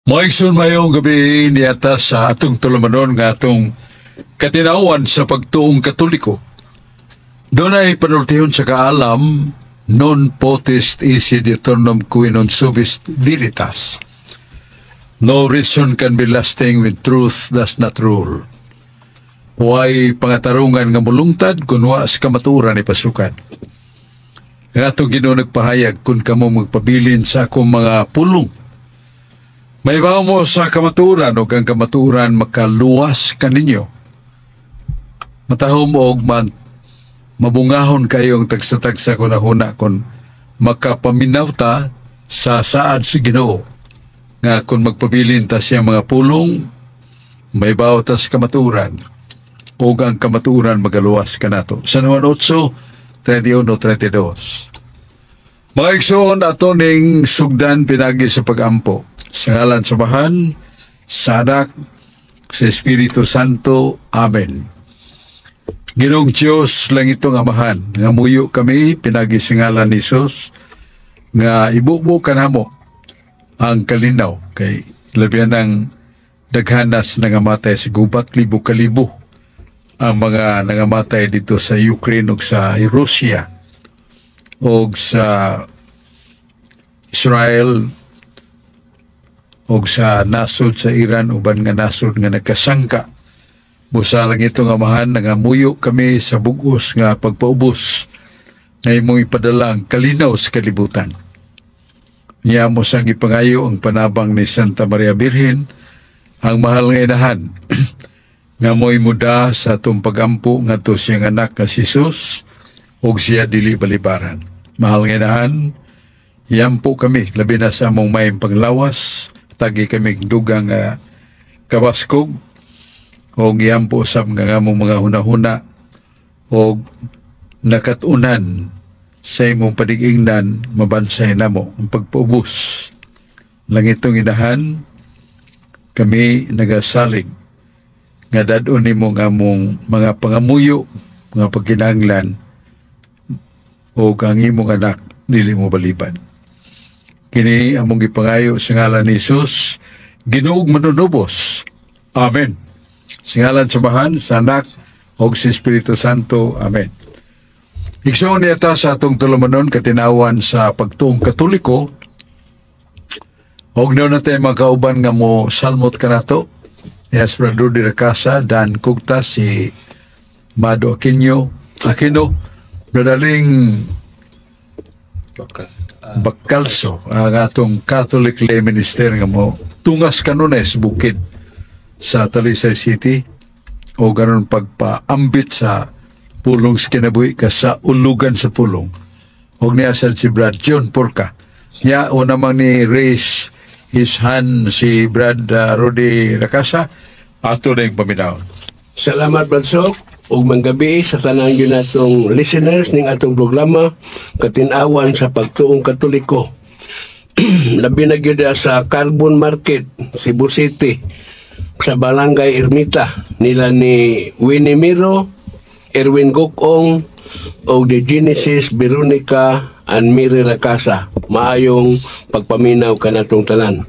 Mga igsoon, maayong gabii. Niata sa atong tulumanon nga atong katinawan sa pagtuong Katoliko. Dunay panultihon sa kaalam, "Non potest esse aeternum qui non subest veritas." No reason can be lasting when truth does not rule. Way pangatarungan nga mulungtad kung wa sa kamatuoran ipasukad. Ang atong Ginoo nagpahayag, "Kung kamo magpabilin sa akong mga pulong, mahibaw mo sa kamatuoran ug ang kamatuoran makaluwas kaninyo." Matahom og man mabungahon kayo ang tagsa-tagsa ko na kung makapaminaw ta sa saad sa Ginoo nga kung magpabilin ta siya mga pulong, mahibaw ta sa kamatuoran ug ang kamatuoran magaluwas kanato. San Juan 8, 31, 32. Mga igsoon, ato ning sugdan pinagi sa pagampo. Sa ngalan sa Amahan, sa Anak, sa Espiritu Santo. Amen. Ginoong Diyos, langitong Amahan, nga muyo kami pinagi sa ngalan ni Jesus, nga ibubo kanamo ang kalinaw kay labihan ang daghanas nangamatay sa gubat, libo kalibo ang mga nangamatay dito sa Ukraine ug sa Russia ug sa Israel ug sa nasod sa Iran, uban nga nasod nga nagkasangka. Busa langitong Amahan, nangamuyo kami sa bugos nga pagpaubos nga imong ipadala ang kalinaw sa kalibutan. Niya mo sang gipangayo ang panabang ni Santa Maria Birhen, ang mahal nga inahan, nga mo'y muda sa atong pagampo ngadto siyang anak nga si Jesus ug siya dili balibaran. Mahal nga inahan, yampo kami labi na sa among may panglawas, tagi kami dugang kabaskog ug yampo sab nga among mga hunahuna og nakatunan sa imong padigingnan mabansay namo ang pagpaubos. Langitong Inahan, kami nagasalig nga dad-on nimo ang among mga pangamuyo, mga pagkinahanglan, ug ang imong anak dili mo baliban. Kini among gipangayo sa ngalan ni Jesus, Ginoong manunubos. Amen. Sa ngalan sa Amahan, sa Anak, ug sa Espiritu Santo. Amen. Igsoon, niata sa atong tulumanon katinawan sa pagtuong Katoliko, og naa natin mga kauban nga mo salmot kanato. Yes, Brother Rudy Racasa, Dan Kugta, si Mado Aquino, Aquino, Brother Bacalso, ang atong Catholic Lay Minister nga mo tungas kanunay sa bukid sa Talisay City o ganon pagpaambit sa pulong sa kinabuhi ka sa ulugan sa pulong. Og niya sad si Brad John Porca. Niya o namang ni raise his hand si Brad Rudy Racasa, ato na yung paminawon. Salamat, Brad Sok. Ug manggabi sa tanan gyud natong listeners ning atong programa Katin-awan sa Pagtuong Katoliko. Labi na gyud sa Carbon Market, Cebu City, sa Barangay Ermita nila ni Winnie Miro, Erwin Gokong ug the Genesis Veronica and Mary Racasa. Maayong pagpaminaw kanatong tanan.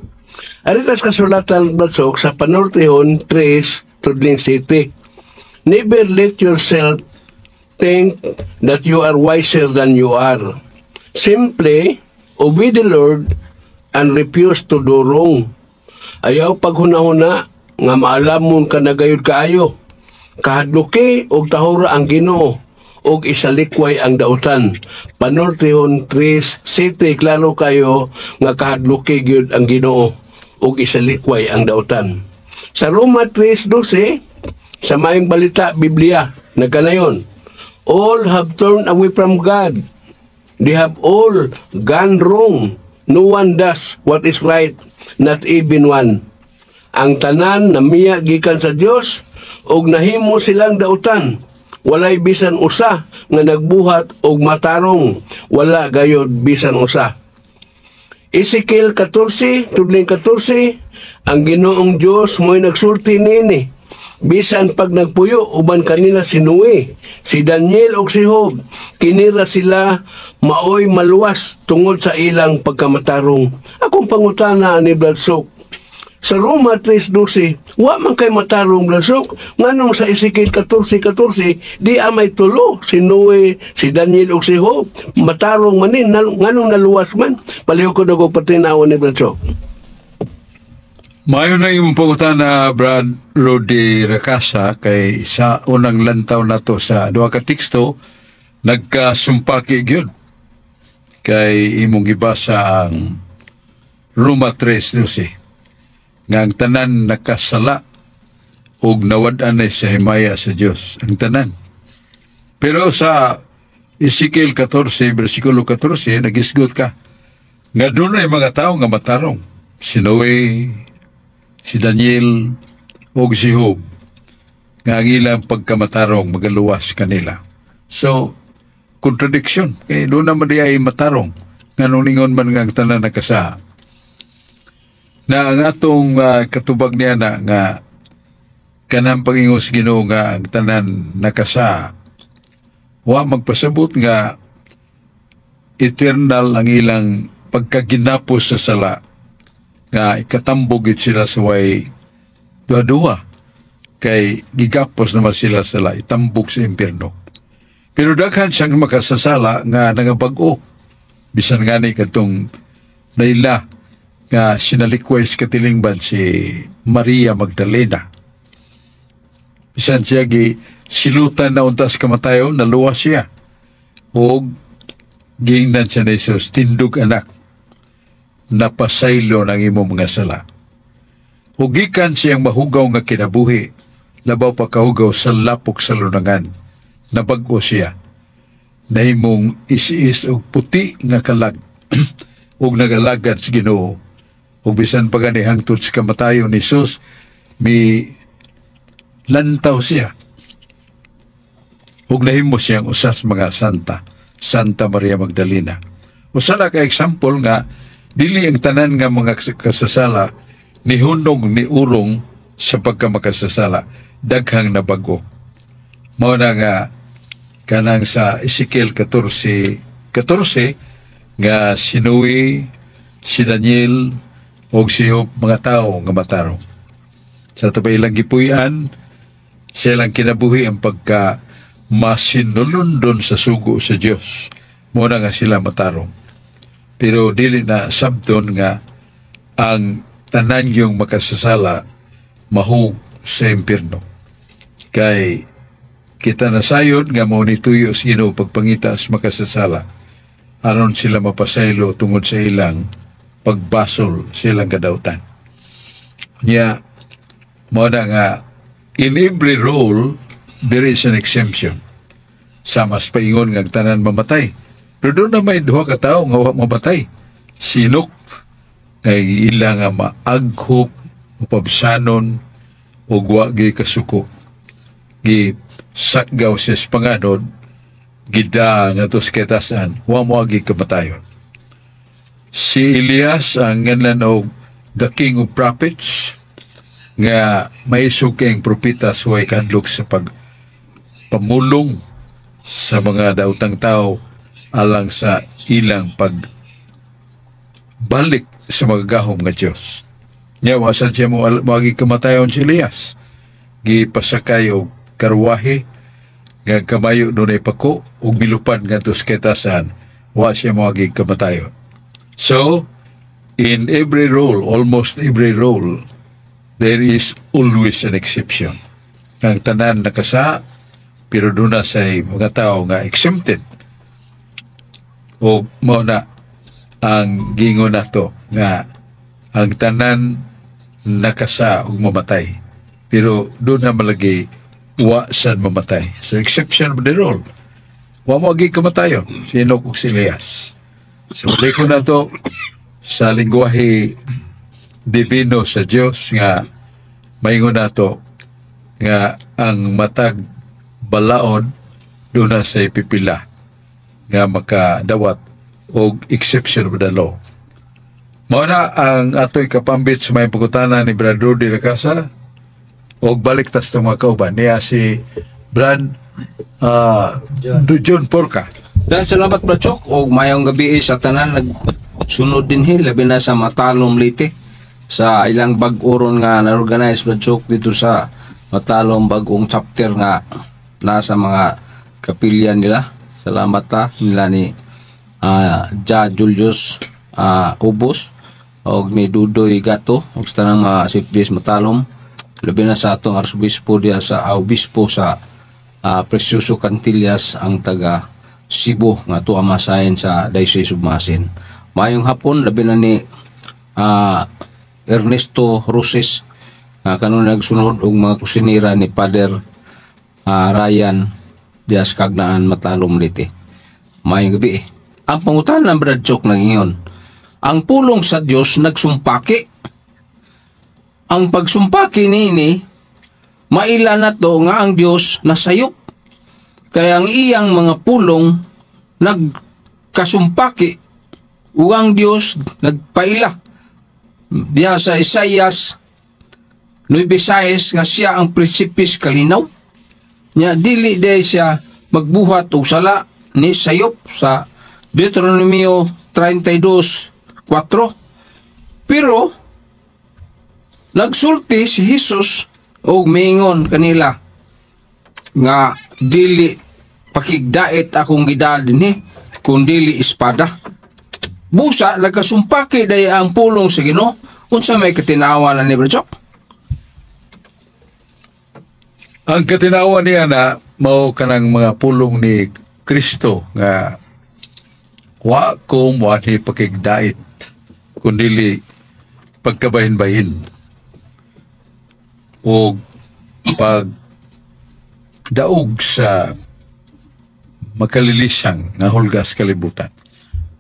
Aritas kasulatan, Brad Sok, sa Panultihon 3 tudling 7. "Never let yourself think that you are wiser than you are. Simply obey the Lord and refuse to do wrong." Ayaw paghuna-huna nga maalamon ka na gayud kaayo. Kahadluki og tahura ang Ginoo og isalikway ang dautan. Panultihon 3:7, klaro kayo nga kahadluki gyud ang Ginoo og isalikway ang dautan. Sa Roma 3:12, sa Maayong Balita Biblia, nagkanayon, "All have turned away from God. They have all gone wrong. No one does what is right, not even one." Ang tanan namiya gikan sa Dios ug nahimo silang dautan. Walay bisan usa nga nagbuhat og matarong, wala gayod bisan usa. Ezekiel 14, tudling 14, ang Ginoong Dios mo'y nagsulti niini. "Bisan pag nagpuyo uban kanila si Noe, si Daniel ug si Job, kinira sila maoy maluwas tungod sa ilang pagkamatarong." Akong pangutana ni Brad Sok, Sa Roma 3:12, wa man kay matarong, Brad Sok. Nganong sa Ezekiel 14:14, di may tulo, si Noe, si Daniel ug si Job, matarong man ni, nganong naluwas man? Palihog ko og patinawan ni Brad Sok. Mayo na imong pangutana, Brad Rudy Racasa, kay sa unang lantaw nato sa duha ka teksto nagkasumpaki gyud kay imong gibasa ang Roma 3:12 nga ang tanan nakasala ug nawad-an sa himaya sa Dios, ang tanan. Pero sa Ezekiel 14 versikulo 14, nagisgot ka nga dunay mga tao nga matarong, si Noe, si Daniel ug si Job, nga ang ilang pagkamatarong magaluwas kanila. So, contradiction. Kay doon naman di ay matarong. Nga nung ningon man nga ang tanan nakasala. Na ang atong katubag niya na nga kanang pag-ingon sa Ginoo nga ang tanan nakasala, wa magpasabot nga eternal ang ilang pagkaginapos sa sala nga ikatambog gid sila sa way duha-duha kay gigapos naman sila sala, itambog sa impyerno. Pero daghan siyang makasasala nga nangabag-o, bisan ngani kadtong naila nga sinalikway sa katilingban, si Maria Magdalena, bisan siya gi silutan na untas kamatayon, naluwas siya og giingnan siya ni Jesus, "Tindog, anak, napasaylo ng imong mga sala." Ug gikan siyang mahugaw nga kinabuhi, labaw pa kahugaw sa lapok sa lunangan, nabag-o siya. Nahimong is-is og puti nga kalag ug nagalagad sa Ginoo. Ug bisan pa gani hangtod sa kamatayon ni Jesus, mi lantaw siya. Ug nahimo siyang usas mga santa, Santa Maria Magdalena. Usa na ka example nga dili ang tanan nga mga kasasala nihunong ni urong sa pagkamakasasala, daghang nabago. Mao na nga kanang sa Ezekiel 14:14 nga si Noe, si Daniel ug si Job mga tao nga matarong. Sa tabay ilang gipuy-an, silang kinabuhi ang pagka masinulundon sa sugo sa Dios. Mao na nga sila matarong. Pero dili na sabton nga ang tanan yung makasasala mahug sa impierno. Kay kita nasayod nga mao ni tuyo sa Ginoo pagpangita sa makasasala aron sila mapasaylo tungod sa ilang pagbasol sa ilang kadautan. Nya mao na nga in every rule there is an exemption. Sa mas paingon nga ang tanan mamatay. Pero doon na may duha ka tawo nga wa mamatay. Si Enoch kay ila nga maaghop, upabsanon ug wa gi kasuko. Gi sakgaw siya sa panganod, gida nga sa katasan, wa mo agi kamatayon. Si Elias ang ngalan og the king of prophets nga maisog kayong propeta, suway kahadlok sa pag pamulong sa mga daotang tao alang sa ilang pag balik sa magagahom nga Diyos. Nya wasan siya mo moagi kamatayon si Elias. Gipasakay og karwahe nga kamayo dunay pako ug milupad ngadto sa katasan, wa siya moagi kamatayon. So, in every role, almost every role, there is always an exception. Ang tanan nakasa, pero doon na sa mga tao nga exempted. O mao na ang gingon nato nga ang tanan nakasa ug mamatay. Pero doon na malagi wa san mamatay. So exception of the rule. Wa mo agi kamatayon si Enoch ug si Elias. So balik ko na to sa lingwahe divino sa Dios nga maingon nato nga ang matag balaod doon na sa pipila nga makadawat og exception of the law. Mao na ang atoy kapambit sa may pagutana ni Brad Rudy Racasa og balik tas mga kauban niya si Brad John Porca. Dahil salamat, Brad Chok, og mayong gabi sa tanan nagsunod din hi, labi na sa Matalom, Leyte. Sa ilang bag-o ron nga na-organize, Brad Chok, dito sa Matalom, bagong chapter nga nasa mga kapilya nila. Salamat ta nila ni Ja Julius Ubos og ni Dudoy Gato og sa tanang mga CFDs Matalom, labi na sa atong arsobispo diya sa obispo sa Precioso Cantillas, ang taga Cebu nga ato amasahin sa Diocese of Maasin. Maayong hapon labi na ni Ernesto Roses kanunay nagsunod og mga kusinera ni Father Ryan Diaz Kagnaan, Matalom, Leyte. Maayong gabi. Ang pangutana ng Brad Chok ng ingon, ang pulong sa Dios nagsumpaki. Ang pagsumpaki niini, maila na to nga ang Dios nasayop. Kaya ang iyang mga pulong nagkasumpaki ug ang Dios nagpaila. Diya sa Isaias 9:6 nga siya ang prinsipe sa kalinaw. Nya dili day siya magbuhat og sala ni sayop sa Deuteronomio 32:4. Pero nagsulti si Jesus og miingon kanila nga dili pakigdait akong gidala dinhi kun dili espada. Busa nagkasumpaki day ang pulong sa Ginoo. Unsa may katinawa na ni Brad Chok? Ang katinawa niya na mao kanang mga pulong ni Kristo nga wa ko moanhi pakigdait kundili pagkabahin-bahin o pag daog sa makalilisang nga hulgas kalibutan.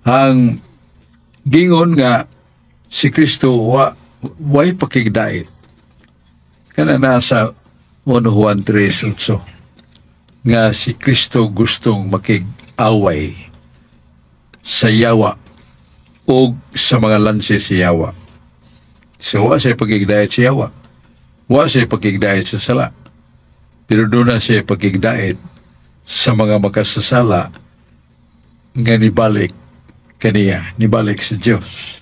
Ang gingon nga si Kristo wa way pakigdait kana nasa 1 Juan 3:8 nga si Kristo gustong makig-away sa yawa o sa mga lansi sa yawa. So, wa siya pagigdait sa yawa. Wa siya pagigdait sa sala. Pero doon na siya pagigdait sa mga makasasala nga nibalik kaniya, nibalik sa Diyos.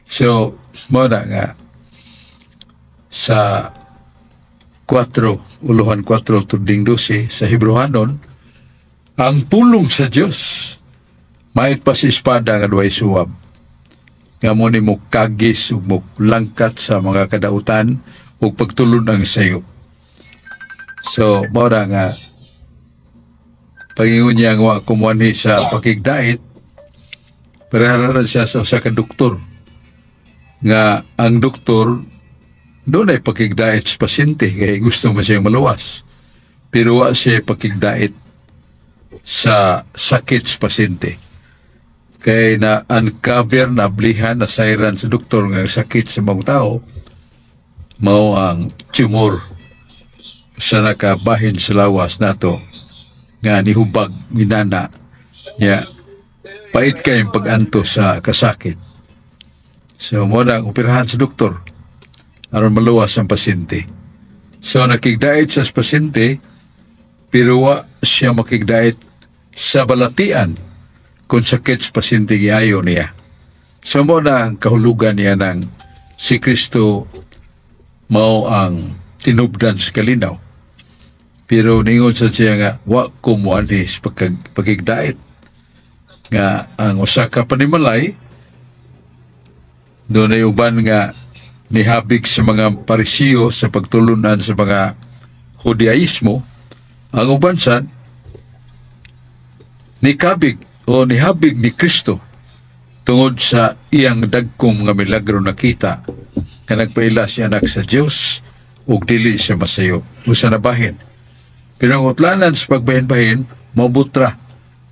So, mao na nga sa 4, uluhan 4, tuding 12, sa Hebrehanon, ang pulong sa Diyos, mait pa sa espada nga duhay suwab, nga mo ni mo kagis ug mo langkat sa mga kadautan ug pagtulon ang sayop. So, mao na nga pagingon niya nga wa kumuanhi sa pakigdait, parehara siya sa usa ka doktor nga ang doktor doon ay pakigdait sa pasyente kay gusto mo siya maluwas. Pero wa siya pakigdait sa sakit sa pasyente. Kay na uncover, na ablihan, na sayran sa doktor nga sakit sa mga tao, mao ang tumor sa nakabahin sa lawas nato nga nihubag minana ya pait kayong pag-anto sa kasakit. So mo na ang operahan sa doktor aron maluwas ang pasyente. So nakigdait sa pasyente pero wa siya makigdait sa balatian kung sakit sa pasyente giayo niya. So mo na ang kahulugan niya ng si Kristo mao ang tinubdan sa kalinaw. Pero ningon sa siya nga wa ko moanhi sa pagkigdait nga ang usa ka panimalay doon ay uban nga nihabig sa mga Parisiyo sa pagtulunan sa mga Judaismo, ang uban sad nikabig o nihabig ni Kristo tungod sa iyang dagkom nga milagro nakita nga nagpaila si anak sa Dios ug dili siya masayo usa na bahin. Pero ang utlanan sa pagbahin-bahin mabutra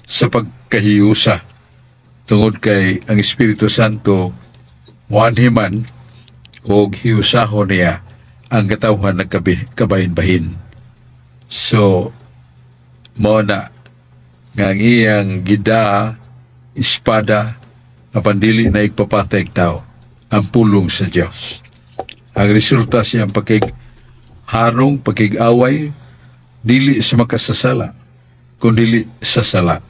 sa pagkahiusa tungod kay ang Espiritu Santo muanhi man og hiusahon niya ang katawhan nagkabahin-bahin. So, mao na nga ang iyang gida, espada, apan dili na igpapatay tao, ang pulong sa Dios. Ang resulta siyang pakigharong, pakig-away, dili sa makasasala, kundi sa sala.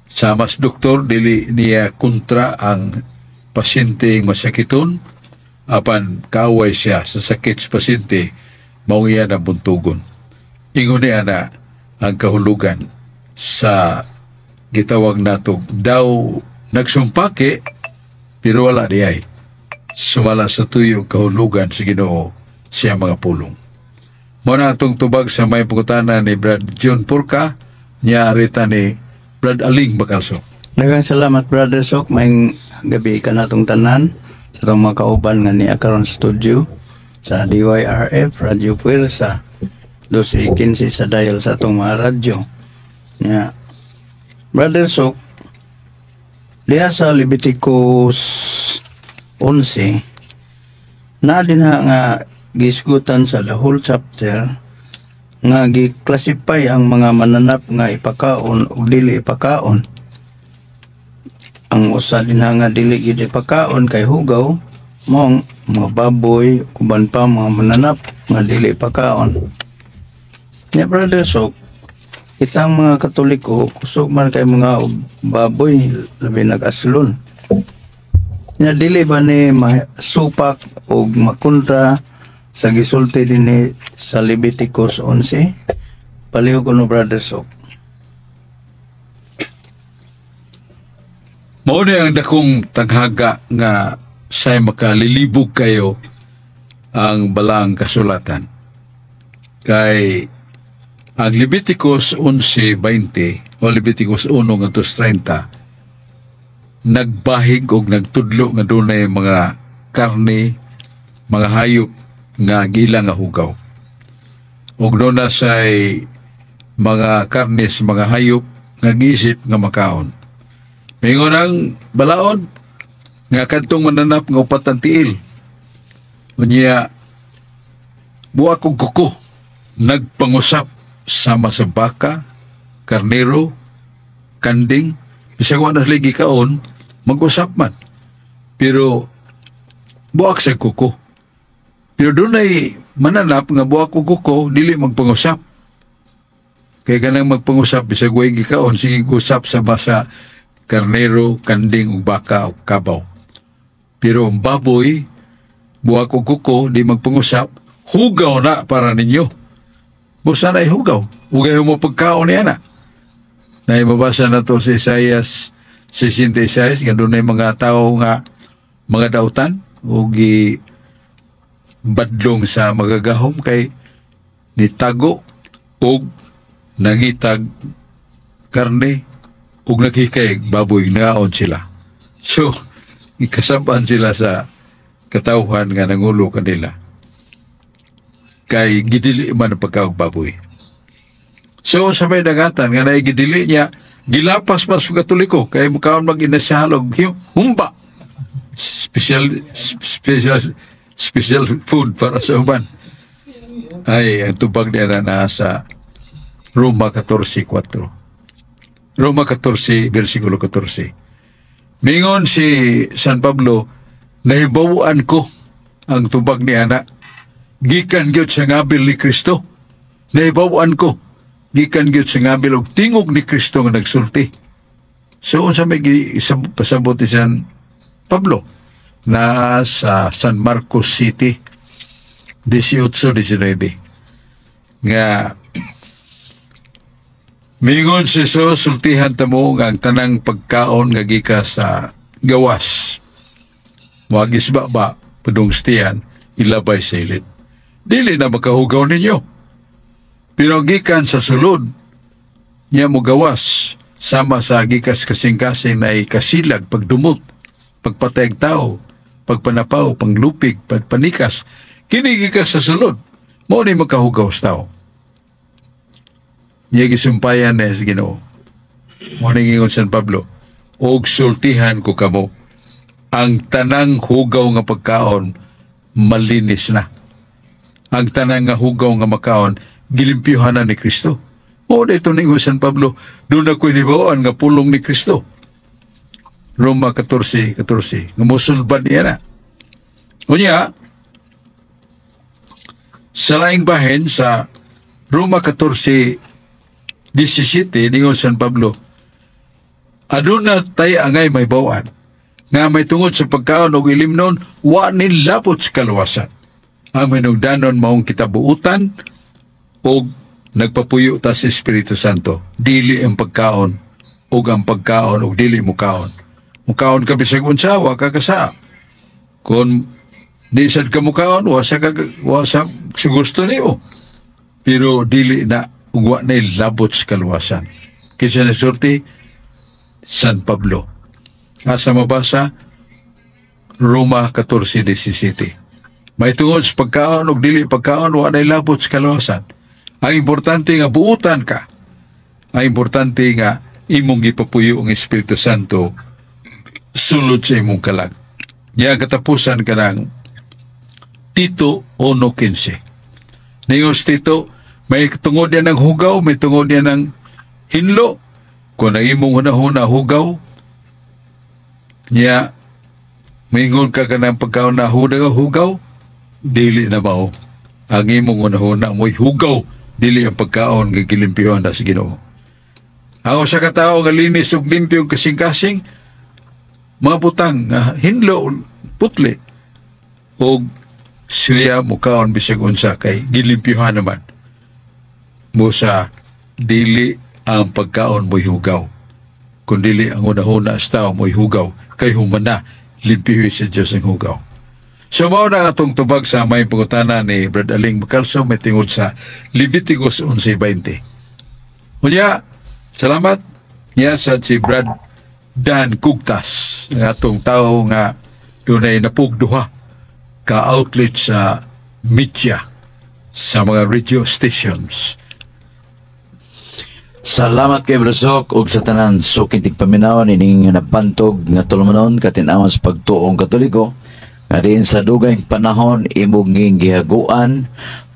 Sa mas doktor, dili niya kontra ang pasyente masakiton, Apan kaaway siya sa sakit sa pasyente, mao iya na buntugon. Ingon niya na ang kahulugan sa gitawag nato daw nagsumpaki pero wala di ay sumala sa tuyong kahulugan sa Ginoo siya mga pulong. Mao na atong tubag sa may pangutana ni Brad John Purka niya arita ni Brad Aling Bacalso. Daghang salamat, Brother Sok. Maayong gabii kanatong tanan sa atong mga kauban nga nia karon sa studio sa DYRF Radio Puwersa 12:15 sa dial sa atong mga radyo. Nya, Brother Sok, diha sa Leviticus 11 na din nga gisgutan sa the whole chapter nga gi-classify ang mga mananap nga ipakaon ug dili ipakaon. Ang usa din nga dili gid ipakaon kay hugaw mao ang mga baboy, uban pa mga mananap nga dili ipakaon. Nya, Brother Sok, kitang mga Katoliko kusog man kay mga og baboy, labi nag-aslon. Nya dili ba ni masupak og makontra sa gisulti dinhi sa Leviticus 11? Palihog kuno, Brother Sok. Mao ni ang dakong tanghaga nga say makalilibog kayo ang balaang kasulatan. Kay ang Leviticus 11:20 o Leviticus 1 ngadto 30 nagbahig og nagtudlo nga dunay mga karne, mga hayop nga gila nga hugaw. Og doon na say mga karne sa mga hayop nga giisip nga makaon. Mingon ang balaod nga kadtong mananap nga upat ang tiil. Unya, buak og kuko, nagpangusap sama sa baka, karnero, kanding, bisag wa na sila gikaon, mag-usap man. Pero buak sa kuko. Pero dunay mananap nga buak og kuko, dili magpangusap. Kay kanang magpangusap, bisag way gikaon, sige gusap sa basa karnero, kanding ug baka ug kabaw. Pero ang baboy, buak og kuko, di magpangusap, hugaw na para ninyo. Busa na hugaw. Ugay mo pagkaon niya na. Na mabasa na to sa Isaias 66, nga dunay mga tao nga mga dautan o gi badlong sa magagahom kay nitago og nangitag karne ug naghikay baboy, naon sila. So, ikasabaan sila sa katawhan nga nangulo kanila. Kay gidili man ang pagkaog baboy. So, sa may dagatan nga naigidili niya, gilapas mas Katoliko, kay mukaon mag-inasal og humba. Special, special, special food para sa uban. Ay, ang tubag niya na nasa Roma 14:4. Roma 14, versikulo 14. Mingon si San Pablo, "Nahibawaan ko ang tubag ni ana. Gikan gyud sa ngabil ni Kristo. Nahibawaan ko. Gikan gyud sa ngabil og tingog ni Kristo nga nagsulti." So, unsa may pasabot ni San Pablo? Na sa San Marcos City, 18-19. Nga, mingon si Jesus, "Sultihan ta mo nga ang tanang pagkaon nga gika sa gawas, moagis ba ba, padungstiyan, ilabay sa ilit. Dili na makahugaw ninyo. Pero gikan sa sulod, niya mo gawas, sama sa gikas kasing-kasing na kasilag, pagdumot, pagpatay tao, pagpanapaw, panglupig, pagpanikas, kini gikas sa sulod, mao ni makahugaw sa tao." Niya gisumpayan na sa Ginoo. Mao ni ingon San Pablo, "Og sultihan ko kamo, ang tanang hugaw nga pagkaon, malinis na. Ang tanang nga hugaw nga makaon, gilimpyuhan na ni Kristo." Mao na ito ningon San Pablo, "Doon ako'y nibawaan nga pulong ni Kristo." Roma 14:14, nga musulban niya na. Unya, sa laing bahin sa Roma 14:17, ningon San Pablo, "Aduna tay angay may bawaan, Nga may tungod sa pagkaon og ilimnon, wa ni labot sa kaluwasan. Ang hinungdanon maong kitabuutan og nagpapuyo ta sa Espiritu Santo. Dili ang pagkaon og ang pagkaon og dili mukaon. Mukaon ka bisag unsa, wa ka kasaa. Kung di sad ka mukaon, wa sa sa gusto nimo. Pero dili na ug wa na labot sa kaluwasan. Kinsa nagsulti, San Pablo. Asa mabasa? Roma 14:17. May tungod sa pagkaon og dili pagkaon, wa na labot sa kaluwasan. Ang importante nga buutan ka. Ang importante nga imong gipapuyo ang Espiritu Santo sulod sa imong kalag. Nya ang katapusan kanang Tito 1:15. Ningon si Tito, may tungod yan ng hugaw, may tungod yan ng hinlo. Kung ang imong hunahuna hugaw, niya, maingon ka kanang pagkaon na hugaw, hugaw, dili na mao. Ang imong hunahuna mo'y hugaw, dili ang pagkaon nga gilimpyuhan na sa Ginoo. Ang usa ka tawo nga linis ug limpyo ug kasing-kasing, mga butang nga hinlo, putli, og siya mukaon bisag unsa kay gilimpyuhan naman mo sa dili ang pagkaon mo'y hugaw, kun dili ang hunahuna sa tao mo'y hugaw, kay humana limpyuhi sa Diyos ang hugaw. So mao na atong tubag sa may pangutana ni Brad Aling Macalso may tingod sa Leviticus 11:20. Unya, salamat niya sa si Brad Dan Kugtas, ang atong tao nga dunay napugduha ka outlet sa media, sa mga radio stations. Salamat kay Brasok ug sa tanan suking tigpaminaw nining nabantog nga tulumanon katin-awan sa pagtuong Katoliko nga diin sa dugay panahon imong gihaguan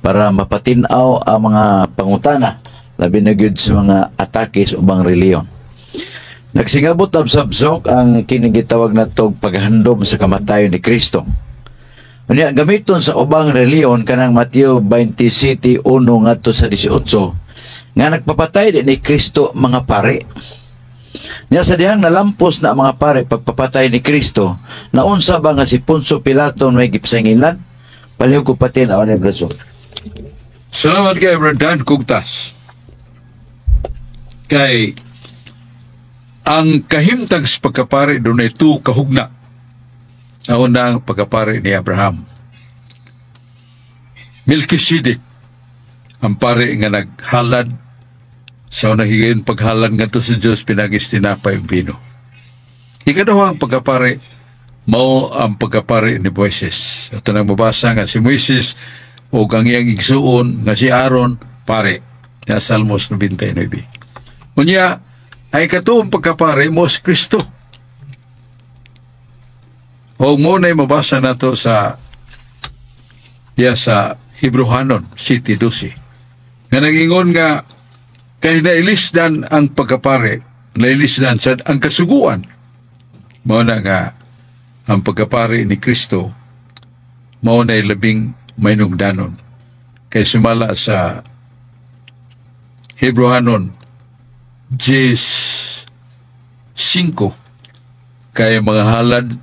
para mapatin-aw ang mga pangutana, labi na gyud sa mga atake sa ubang reliyon. Nagsingabot absabsok ang kini gitawag natog paghandom sa kamatayon ni Kristo. Unya, gamiton sa ubang reliyon kanang Mateo 27:1 ngadto sa 18 nga nagpapatay din ni Kristo mga pare. Nya sa dihang nalampos na ang mga pare pagpapatay ni Kristo, naunsa ba nga si Poncio Pilato may gipasangilan? Palihog ko patin awan ni Braso. Salamat kay Brad Dan Kugtas. Kay ang kahimtang sa pagkapari dunay tu kahugna. Ang una, ang pagkapari ni Abraham. Melchizedek, ang pare nga naghalad sa unang higayon paghalad ngadto sa Diyos pinagis tinapay ug bino. Ikaduha ang pagkapari mao ang pagkapari ni Moises. Ato nang mabasa nga si Moises o ang iyang igsuon nga si Aaron pare nga Salmos 99. Unya ay katuong pagkapari mo si Kristo. O mo na mabasa nato sa diya sa Hebrohanon 7:12. Nga nagingon nga kay nailisdan ang pagkapare, nailisdan sa ang kasuguan. Mao na nga ang pagkapari ni Kristo mao na labing mainugdanon. Kay sumala sa Hebrohanon 10:5, kay mga halad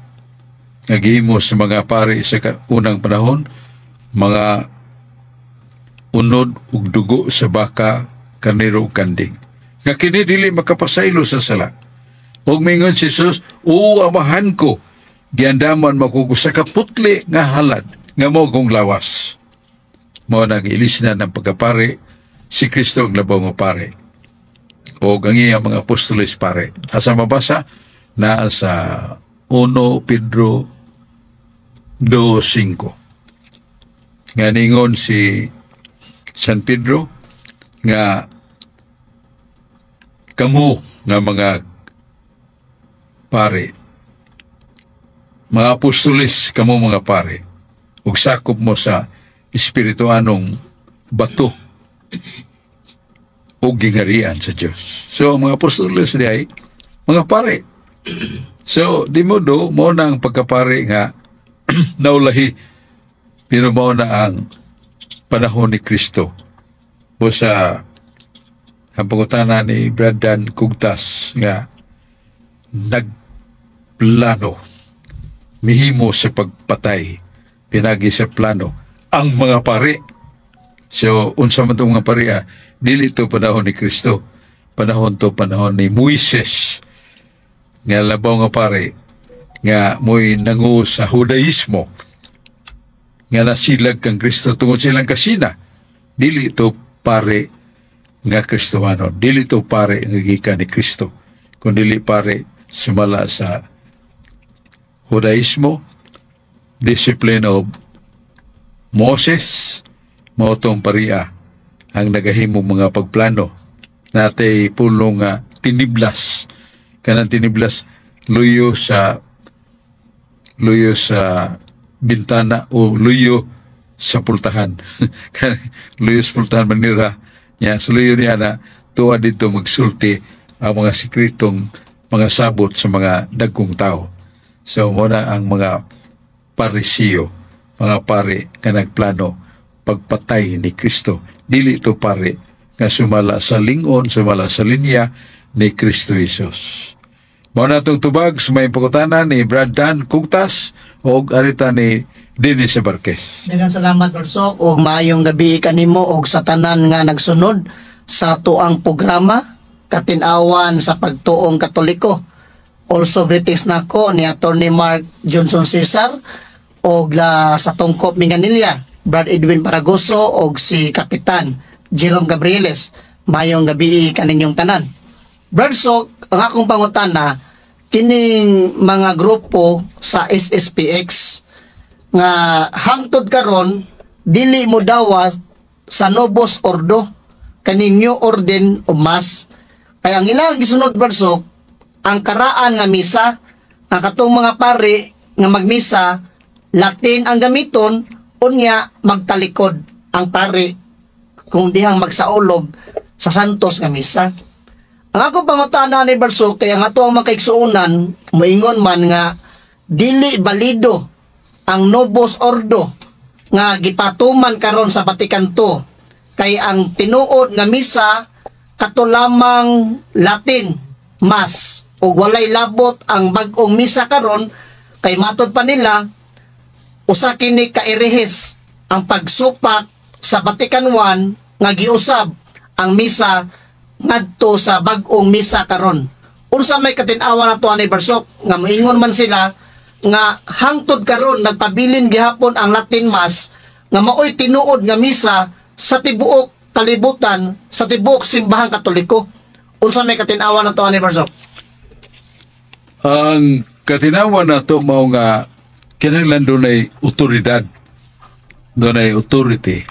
nga gihimo sa mga pari sa unang panahon, mga unod ug dugo sa baka, karnero ug kanding, nga kini dili makapasaylo sa sala. Ug mingon si Jesus, "O Amahan ko, giandaman mo ko sa kaputli nga halad nga mao kong lawas." Mao nang ilisnan ng pagkapari, si Kristo ang labaw nga pare. O ang iyang mga apostoles pare. Asa mabasa? Naa sa 1 Pedro 2:5. Nga ningon si San Pedro nga kamo nga mga pare, mga apostoles, kamo mga pare, ug sakop mo sa espirituanong bato ug gingharian sa Dios. So ang mga apostoles diay mga pare. So di mo do mo na ang pagkapare nga naulahi, pero mao na ang panahon ni Kristo. O sa ang pangutana ni Brad Dan Kugtas nga nagplano Mihimo sa pagpatay pinagi sa plano ang mga pari. So unsa man tong mga pari, ah, dili to panahon ni Kristo, panahon to panahon ni Moises nga labaw nga pari nga mo'y nangu sa Judaismo nga nasilag kang Kristo tungod silang kasina. Dili to pare nga Kristohano, dili to pare nga gikan ni Kristo, kun dili pare sumala sa Judaismo, discipline of Moses. Mao tong paria ang nagahimo mga pagplano natay pulong nga tiniblas, kanang tiniblas luyo sa bintana o luyo sa pultahan. Luyo sa pultahan Manila nya, sa luyo niya na tuwa dito magsulti ang mga sikretong mga sabot sa mga dagkong tao. So muna ang mga Parisiyo, mga pare nga nagplano pagpatay ni Kristo. Dili to pare nga sumala sa lingon, sumala sa linya ni Kristo Jesus. Mao na itong tubag sa may pangutana ni Brad Dan Kugtas o arita ni Dennis Barquez. Daghang salamat, Barsok, ug maayong gabi kanimo og sa tanan nga nagsunod sa tuang programa Katin-awan sa Pagtuong Katoliko. Also greetings nako ni Attorney Mark Johnson Cesar og la sa Tungkop Minganilla, Brad Edwin Paragoso og si Kapitan Jerome Gabrieles. Maayong gabi kaninyong tanan. Brad Sok, ang akong pangutana kining mga grupo sa SSPX nga hangtod karon dili mo dawa sa Novus Ordo, kaning New Order of Mass, kaya ang ilang gisunod, Brad Sok, ang karaan nga misa nga katong mga pari nga magmisa, Latin ang gamiton, unya magtalikod ang pari kung dihang magsaulog sa Santos nga misa. Ang akong pangutana ni Brad Sok, kaya nga ato ang mga kaigsuonan moingon man nga dili balido ang Novus Ordo nga gipatuman karon sa Vatican II, kay ang tinuod nga misa kato lamang Latin Mass ug walay labot ang bag-ong misa karon, kay matod pa nila usa kini ka erehes ang pagsupak sa Vatican I nga giusab ang misa ngadto sa bag-ong misa karon. Unsa may katin-awan nato ani, Brad Sok, nga moingon man sila nga hangtod karon nagpabilin gihapon ang Latin Mass nga maoy tinuod nga misa sa tibuok kalibutan, sa tibuok Simbahang Katoliko? Unsa may katin-awan nato ani, Brad Sok? Ang katinawan nato mao nga kinahanglan dunay otoridad. Dunay authority.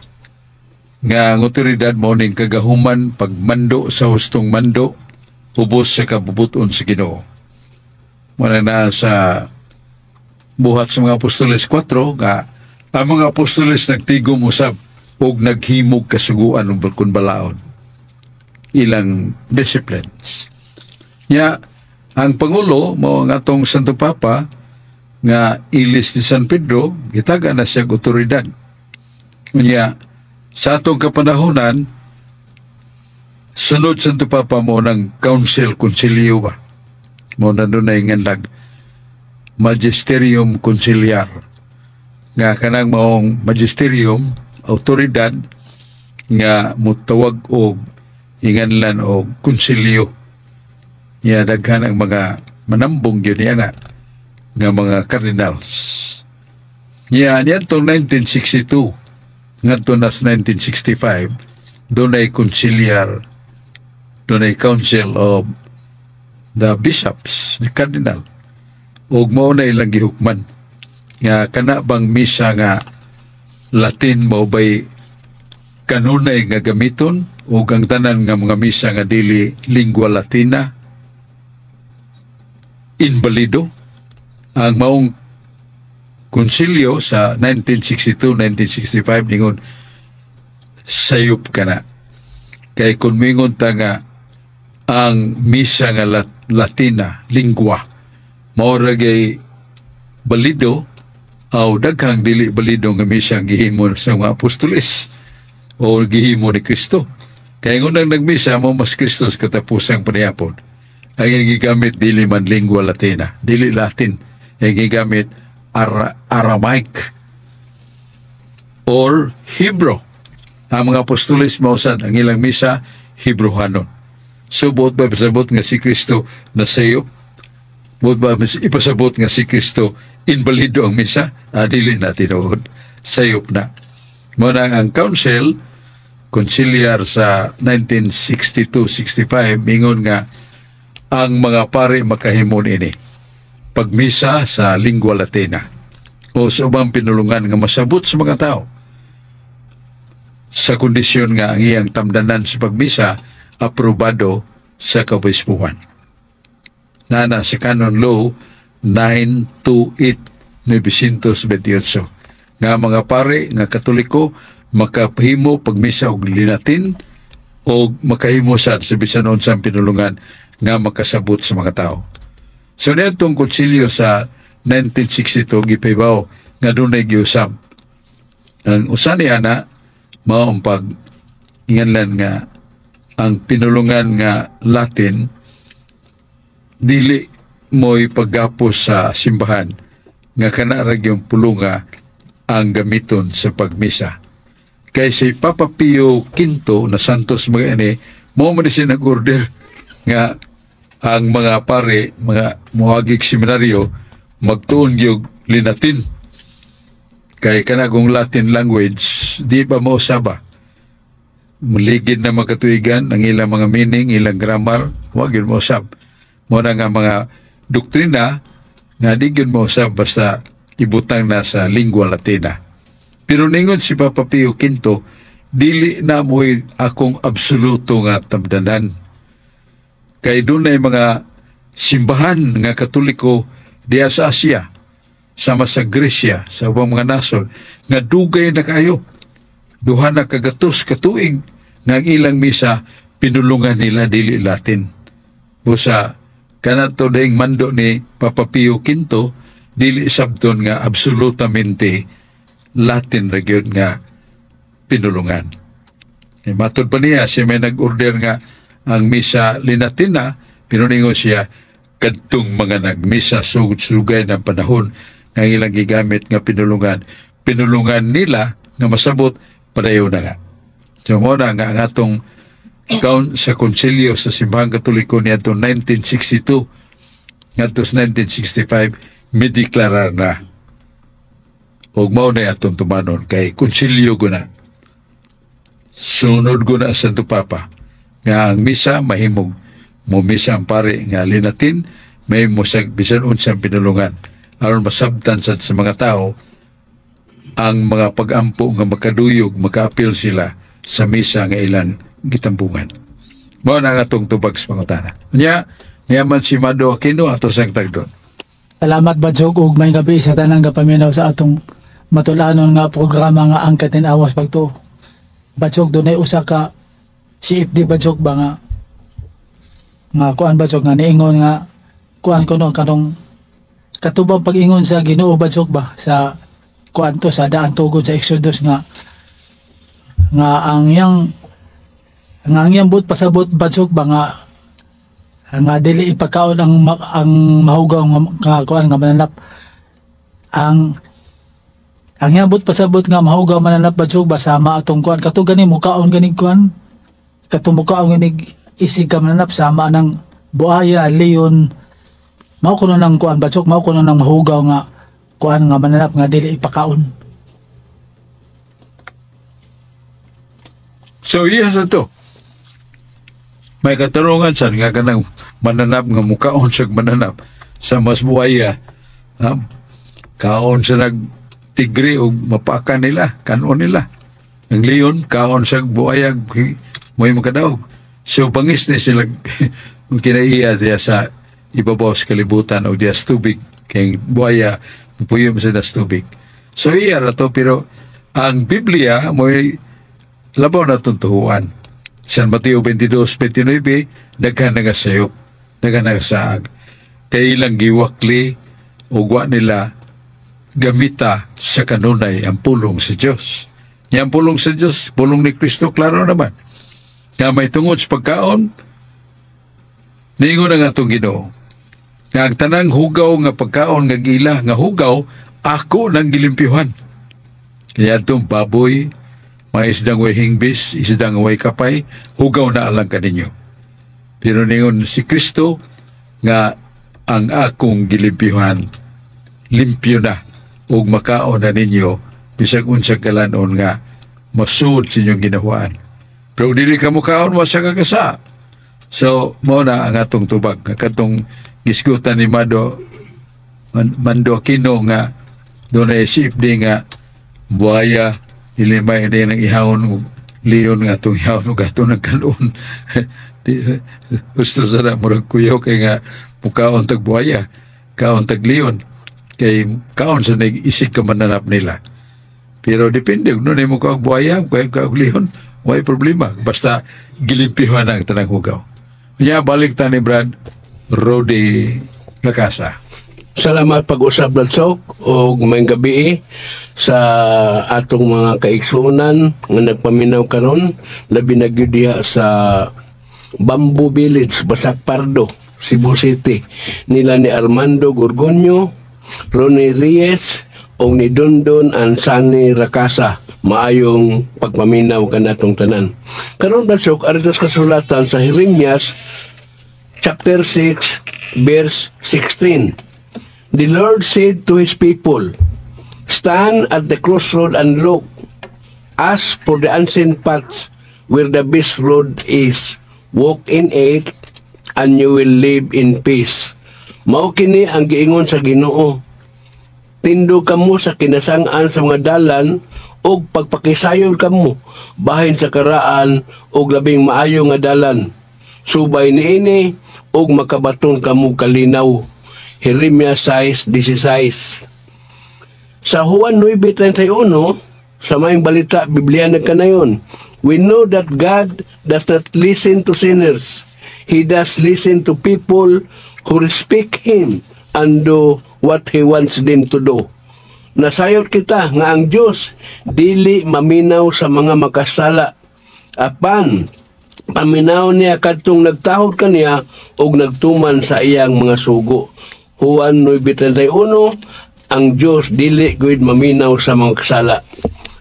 Nga ang otoridad mao ning kagahuman pagmando sa hustong mando ubos sa kabubuton sa Ginoo. Muna na sa Buhat sa mga Apostoles 4 nga ang mga apostoles nagtigom usab og naghimog kasuguan ug kun balaod ilang disciplines. Nya ang pangulo mao ang atong Santo Papa nga ilis ni San Pedro, gitaga na siya otoridad. Unya sa atong kapanahonan, sunod Santo Papa mo ng council, konsilyo ba. Mo na dunay nganlag magisterium conciliar nga kanang maong magisterium, autoridad nga mutawag og inganlan og konsilyo. Ya daghan ang mga manambong gyud niya na nga mga cardinals. Niya niadtong 1962 ngadto na sa 1965, dunay conciliar, dunay council of the bishops, the cardinal, ug mao na ilang gihukman nga kana bang misa nga Latin mao bay kanunay nga gamiton ug ang tanan nga mga misa nga dili lingua Latina inbalido. Ang maong konsilyo sa 1962-1965 ningon sayop kana, kay kung mingon ta nga ang misa nga Latina lingua mao ra gay balido, aw daghang dili balido nga misa ang gihimo sa mga apostoles o gihimo ni Kristo, kay ang unang nagmisa mo mas Kristo sa katapusang panihapon. Ang iyang gigamit dili man lingua Latina, dili Latin ang gigamit. Aramaic or Hebrew. Ang mga apostoles mao sad ang ilang misa Hebrehanon. So buot ba ipasabot nga si Kristo nasayop? Buot ba ipasabot nga si Kristo inbalido ang misa? Ah, dili na tinuod. Sayop na. Mao na ang council conciliar sa 1962-65 mingon nga ang mga pare makahimo ini pagmisa sa lingua Latina o sa ubang pinulungan nga masabot sa mga tao sa kondisyon nga ang iyang tamdanan sa pagmisa aprobado sa kaobispuhan. Nana sa Canon Law 928 928 nga mga pare nga Katoliko makahimo pagmisa og Linatin o makahimo sad sa bisan unsang pinulungan nga makasabot sa mga tao. So niadtong konsilyo sa 1962 gipahibaw nga dunay giusab. Ang usa ni ana mao ang pag inganlan nga ang pinulungan nga Latin dili mo'y paggapos sa simbahan nga kana ra gyud pulunga ang gamiton sa pagmisa. Kay si Papa Pio V na Santos mga ini, mao man siya nag-order nga ang mga pare, mga muagig seminaryo, magtuon gyud Linatin. Kay kanagong Latin language, di ba mausaba? Muligid na makatuigan ang ilang mga meaning, ilang grammar, wa gyud mausab. Mao na nga mga doktrina nga di gyud mausab basta ibutang na sa lingua Latina. Pero ningon si Papa Pio V, dili na mo'y akong absoluto nga tamdanan. Kay dunay mga simbahan nga Katoliko diya sa Asia, sama sa Gresya, sa ubang mga nasod, nga dugay na kayo. Duha na kagatos katuig nga ang ilang misa pinulungan nila dili Latin. Busa kanato daing mando ni Papa Pio V, dili sabton nga absolutamente Latin ra gyud nga pinulungan. E matod pa niya, siya may nag-order nga ang misa Linatina, pero ningon siya, kadtong mga nagmisa sugay ng panahon nga ilang gigamit nga pinulungan, pinulungan nila nga masabot, padayon na nga. So mao na nga ang atong count sa konsilyo sa Simbahang Katoliko niadto 1962 ngadto sa 1965 mideklarar na og mao na atong tumanon kay konsilyo guna. Sunod guna Santo Papa nga ang misa mahimog mo misa ang pare nga Linatin, mahimo sa bisan unsang pinulungan aron masabtan sad sa mga tao ang mga pag-ampo nga makaduyog, makaapil sila sa misa nga ilang gitambungan. Mao na ang atong tubag sa pangutana. Nya, niya man si Mado Aquino ato sang tagdon. Salamat, Badsok, ug may gabi sa tanang gapaminaw sa atong matulanon nga programa nga ang Katinawas Pagtuo. Badsok, dunay usa ka CFD, Badsok, ba nga nga kuan, Badsok, nga niingon nga kuan kuno kanong katubang pag-ingon sa Ginoo, Badsok, ba sa kuan to sa daan tugod sa Exodus nga nga ang iyang buot pasabot, Badsok, ba nga nga dili ipakaon ang mahugaw nga kuan nga mananap. Ang iyang buot pasabot nga mahugaw mananap, Badsok, ba sama atong kuan kato gani mukaon ganig kuan kato mukaon ganig isig ka mananap sama ng buaya, leon. Mao kuno nang kuan, Badsok, mao kuno nang mahugaw nga kuan nga mananap nga dili ipakaon. So iya sa to. May katarungan sad nga kanang mananap nga mukaon sa mananap sa mas buaya. Ha? Kaon sa nagtigre o mapaka nila, kanon nila. Ang leon, kaon sa buaya, mo'y makadaog. So bangis ni sila kinaiya diya sa ibabaw sa kalibutan o diya sa tubig. Kaya buaya, puyo mo sila sa tubig. So iya ra to, pero ang Biblia mo'y labaw na tuntuhuan. San Mateo 22:29, daghan na nga sayop, daghan na nga saag. Kay ilang giwakli o wa nila gamita sa kanunay ang pulong sa Dios. Nya ang pulong sa Dios, pulong ni Kristo, klaro naman. Nga may tungod sa pagkaon, niingon ang atong Ginoo. Nga ang tanang hugaw nga pagkaon nga gila nga hugaw, Ako nang gilimpyuhan. Kaya itong baboy, mga isdang way hingbis, isdang way kapay, hugaw na alang kaninyo. Pero ningon si Kristo nga ang akong gilimpyuhan, limpyo na ug makaon na ninyo bisag unsang kalanon nga masud sa inyong ginahuan. Pero dili ka mukaon, wa sa kakasa. So, mao na ang atong tubag. Nga katong gisgutan ni Mando Aquino nga doon ay CFD nga buhaya, dili may hindi nang ihawon og leon nga atong ihawon og atong nagkanon. Gusto sa na murag kuyaw kay nga mukaon tag buhaya, kaon tag leon, kay kaon sa nag isig ka mananap nila. Pero depende kung mo kaog buhaya, kay kaog leon, way problema basta gilimpihan ang tanang hugaw. Nya balik ta ni Brad Rody Lacasa. Salamat pag-usap, Brad Sok, og maayong gabi sa atong mga kaigsuonan nga nagpaminaw karon, labi na gyud diha sa Bamboo Village, Basak Pardo, Cebu City, nila ni Armando Gorgonio, Ronnie Reyes ug ni Dondon Ansani Rakasa. Maayong pagpaminaw kanatong tanan. Karon, Brad Sok, ari sa kasulatan sa Jeremias chapter 6 verse 16. The Lord said to his people, "Stand at the crossroad and look. Ask for the ancient paths where the best road is. Walk in it, and you will live in peace." Mao kini ang giingon sa Ginoo. Tindog kamo sa kinasang-an sa mga dalan ug pagpakisayod kamo bahin sa karaan ug labing maayo nga dalan. Subay niini ug makabaton kamo kalinaw. Jeremias 6:16. Sa Juan 9:31, sa Maayong Balita, Biblia nagkanayon, "We know that God does not listen to sinners. He does listen to people who respect Him and do what He wants them to do." Nasayod kita nga ang Diyos dili maminaw sa mga makasala. Apan, paminaw niya kadtong nagtahod kaniya ug nagtuman sa iyang mga sugo. Juan 9:31, ang Diyos dili gud maminaw sa mga kasala.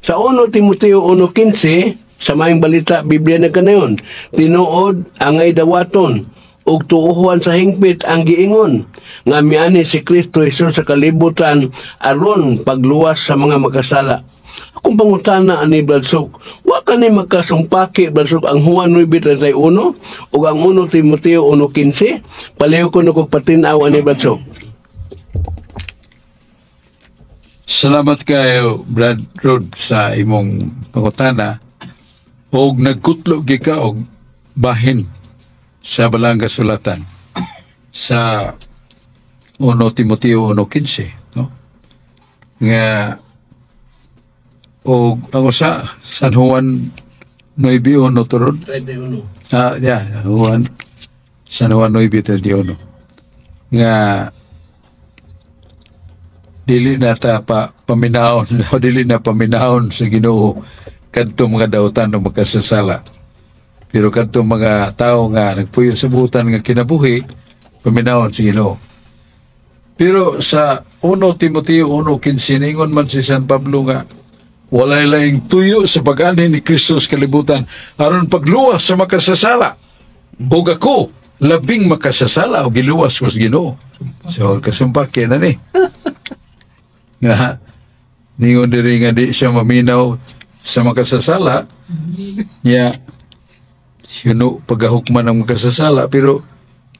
Sa 1 Timoteo 1:15, sa Maayong Balita, Biblia nagkanayon, "Tinuod angay dawaton ug tuohan sa hingpit ang giingon nga mianhi si Kristo Jesus sa kalibutan aron pagluwas sa mga makasala." Akong pangutana ani, Brad Sok, wa kani magkasumpaki, Brad Sok, ang Juan 9:31 ug ang 1 Timoteo 1:15? Palihog ko na kog patin-aw ani, Brad Sok. Salamat kayo, Brad Rod, sa imong pangutana. Og nagkutlo gi ka og bahin sa Balaang Kasulatan sa 1 Timoteo 1:15, no? Nga og ang usa San Juan 9:1 turod. 31. Ah, yeah, San Juan 9:31. Nga dili na ta pa paminawon, dili na paminawon sa Ginoo kadto mga dautan o makasasala. Pero kadto mga tao nga nagpuyo sa buutan nga kinabuhi, paminawon sa Ginoo. Pero sa 1 Timoteo 1:15, ningon man si San Pablo nga walay laing tuyo sa pag-anhi ni Kristo sa kalibutan aron pagluwas sa makasasala. Ug ako labing makasasala o giluwas ko sa Ginoo. So kasumpaki na ni. Nga ningon diri nga di siya maminaw sa makasasala niya, yuno pagahukman ang makasasala, pero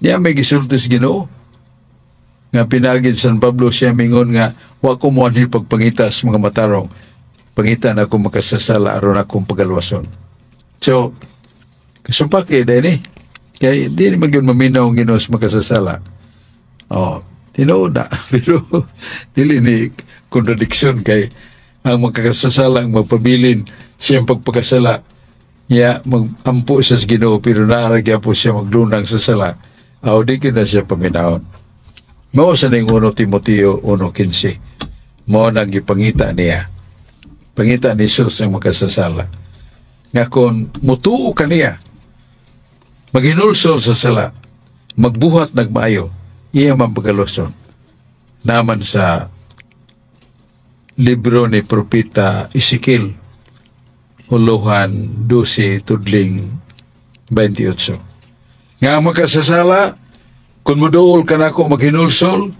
niya may gisulti sa Ginoo nga pinagin San Pablo siya mingon nga wa ko moanhi pagpangita sa mga matarong, pangita na ako makasasala aron akong pagalwason. So kasumpaki dahil ni kay di ni magyud maminaw ang Ginoo sa makasasala. Oh, tinuod na, pero dili ni contradiction kay ang makakasasala ang magpabilin siyang pagpakasala niya, magampo siya sa Ginoo, pero naa gyapon siya maglunang sa sala, aw di gyud na siya paminawon. Mao sa ning 1 Timoteo 1:15, mao nang gipangita niya, pangita ni Jesus ang makasasala nga kon mutuo kaniya, maghinulsol sa sala, magbuhat nagmaayo, iya man pagaluson naman sa Libro ni Propeta Ezekiel, uluhan 12 tudling 28. Nga ang makasasala, kung muduol ka nako maghinulsol,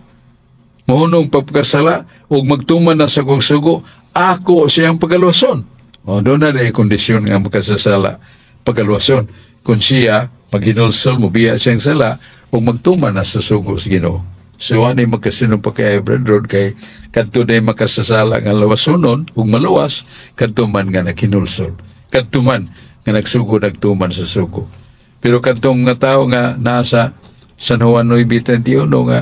mohunong pagkasala, ug magtuman na sa kong sugo, ako siyang pagaluwason. O, doon na rin kondisyon nga makasasala, pagaluwason. Kung siya, maghinulsol, mubiya siyang sala, ug magtuman na sa sugo sa Ginoo. So, ano yung magkasinong pa kay Brad Rod, kay kadto na makasasala nga lawasonon, ug maluwas, kadto man nga naghinulsol. Kadto man nga nagsugo, nagtuman sa sugo. Pero kadtong nga tao nga nasa San Juan 9:31 nga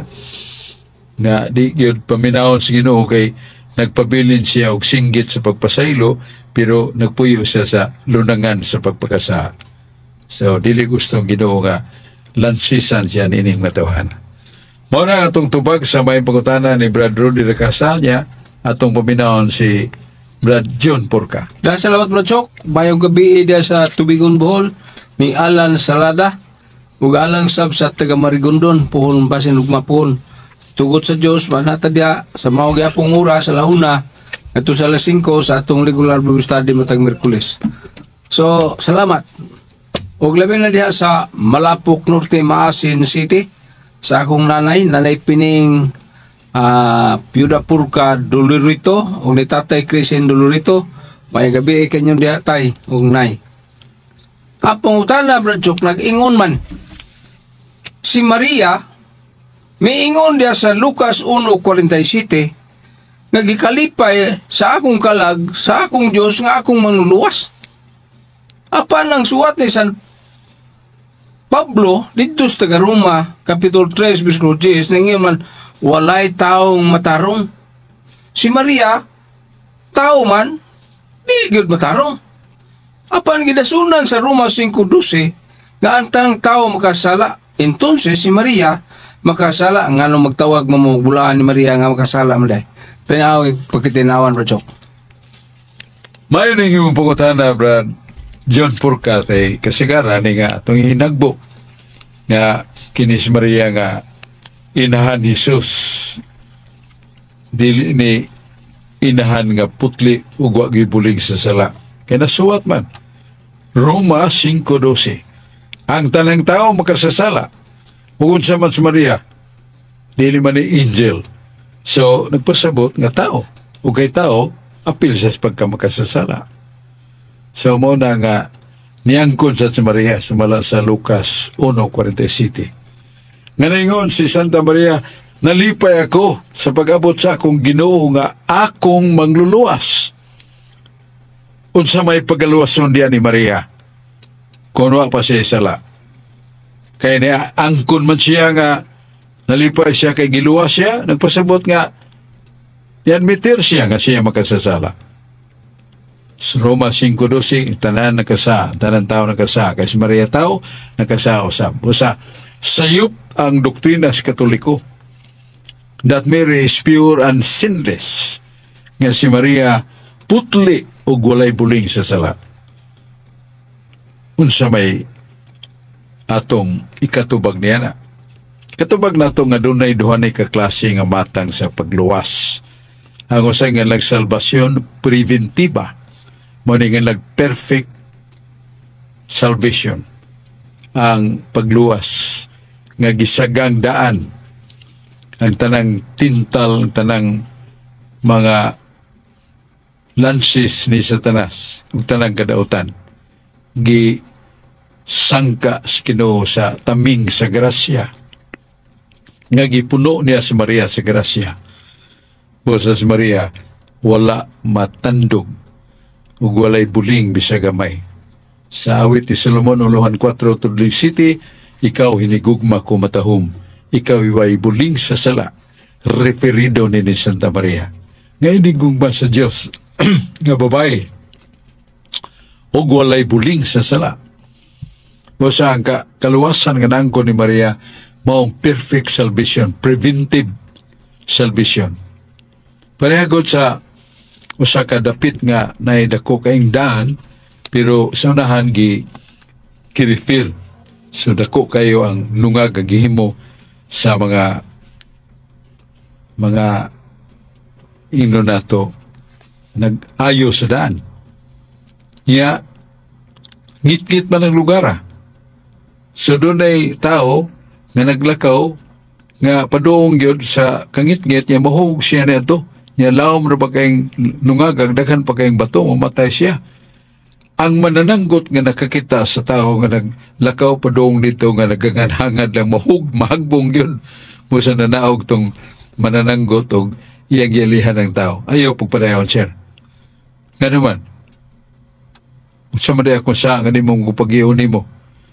nga di gyud paminawon sa Ginoo kay nagpabilin siya og singgit sa pagpasaylo, pero nagpuyo siya sa lunangan sa pagpakasa. So dili gustong Ginoo nga lansisan siya nining matawhan. Mao na atong tubag sa may pangutana ni Brad Rudy Recasanya, atong paminawon si Brad John Porca. Dahil salamat, Brad Chok. Mayong gabi diya sa Tubigon, Bohol ni Alan Salada ug alang sab sa taga Marigondon puhon basin ug mapuhon. Tugot sa Dios manata diya sa mao gyapong oras sa lahuna ngadto sa alas 5 sa atong regular Bible study matag Miyerkules. So, salamat. Ug labi na diha sa Malapok Norte, Maasin City, sa akong nanay, Nanay Pining Piuda Purka Dolorito ug ni Tatay Crisin Dolorito. Mayong gabi kanyong diha, tay ug nay. Apong utana, Brad Chok, nag-ingon man si Maria, miingon diha sa Lucas 1:47 nga gikalipay sa akong kalag sa akong Dios nga akong manluluwas. Apan ang suwat ni San Pablo didto sa taga Roma kapitulo 3 bersikulo 10, ningon man walay taong matarong. Si Maria tao man, di gyud matarong. Apan gidasunan sa Roma 5:12 nga ang tanang tao makasala. Entonces si Maria makasala, nganong magtawag mo mo bulaan ni Maria nga makasala man day? Tanaw pagkitinawan, Brad Chok. Mayo ning imong pangutana, Brad John Porca, kay kasigara ni nga atong hinagbo nga kini si Maria nga inahan Jesus dili ni inahan nga putli ug wa gibuling sa sala. Kay nasuwat man Roma 5:12, ang tanang tao makasasala. Ug unsa man si Maria, dili man ni angel. So nagpasabot nga tao, ug kay tao apil sa pagka makasasala. So mo na nga niangkon sa si Maria sumala sa Lucas 1:47. Nga ningon si Santa Maria, "Nalipay ako sa pag-abot sa akong Ginoo nga akong mangluluwas." Unsa may pagaluwason diya ni Maria kung wa pa siya sala? Kaya niya, angkon man siya nga nalipay siya kay giluwas siya, nagpasabot nga niadmitir siya nga siya makasasala. Sa Roma 5:12, tanan nakasa, tanan tao nakasa. Kay si Maria tao, nakasa usab. Usa, sayop ang doktrina sa Katoliko that Mary is pure and sinless. Nga si Maria putli o walay buling sa sala. Unsa may atong ikatubag niya na? Katubag nato nga dunay duha ni kaklase nga matang sa pagluwas. Ang usa nga nagsalbasyon preventiva, mo ni nga nag-perfect salvation. Ang pagluwas nga gisagang daan ang tanang tintal, ang tanang mga lansis ni Satanas ug tanang kadautan gi sangka sa Ginoo sa taming sa grasya nga gipuno niya si Maria sa grasya. Busa si Maria wala matandog ug walay buling bisag gamay. Sa Awit ni Solomon uluhan 4 tudling 7, "Ikaw hinigugma ko matahom, ikaw iway buling sa sala." Referido ni Santa Maria nga inigugma sa Dios nga babae ug walay buling sa sala. Busa ang kaluwasan nga nangko ni Maria maong perfect salvation, preventive salvation. Parehagod sa usa ka dapit nga naay dako kaayong daan, pero sa unahan gi ki-refill. So dako kayo ang lungag nga gihimo sa mga ino nato. nag-ayo sa daan. Nya, ngit-ngit man ang lugar ah. So dunay tao nga naglakaw nga paduong gyud sa kangitngit niya, mahug siya niadto. Nya lawom ra ba kayong lungag, daghan pa kayong bato, mamatay siya. Ang manananggot nga nakakita sa tao nga naglakaw padung dito nga nagaganhangad lang mahug, mahagbong yun mo sa nanaog tong manananggot og iyang gialihan ng tao. Ayaw pagpadayon, sir. Nga naman, unsa man di ako sa nga nimong pag-iyon nimo.